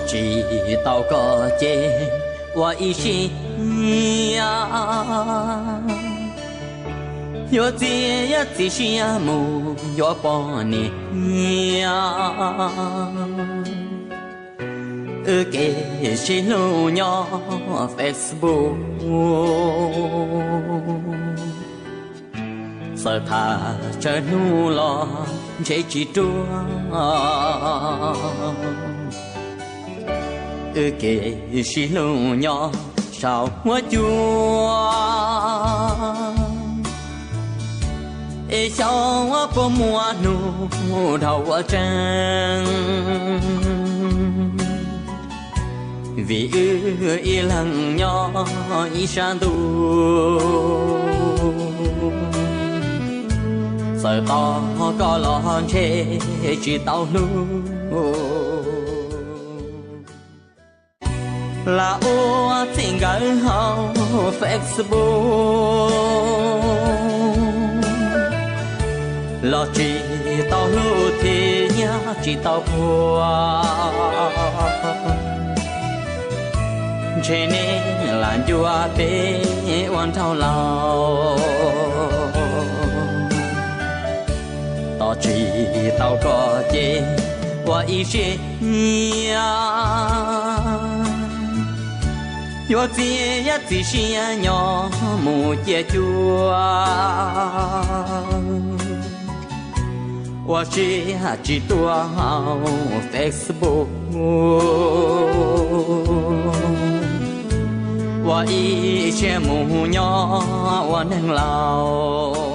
Tsis tau koj ces ua ib siab, yuav txiav txim siab mus yuav poj niam. Wb kev sib hlub nyob Facebook, txawm tham tsawg hnub los ntshe tsis ruaj. Wb kev sib hlub nyob saum huab cua, es xyov puas muaj hnub dhau ua tsees. Vim wb ib leeg nyob ib sab ntuj, txawm tos koj los ntshe tsis tau hlub. Lam ua txij nkawm hauv Facebook los tsis tau hlub thiab tsis tau puag. Ntshe nej lam ncua peb ua nraug laus. Tos tsis tau koj ces ua ib siab, yuav txiav txim siab nyob mus ciaj cuag. Ua siab tsis tuaj hauv Facebook, ua ib siab mus nyob ua neeg laus.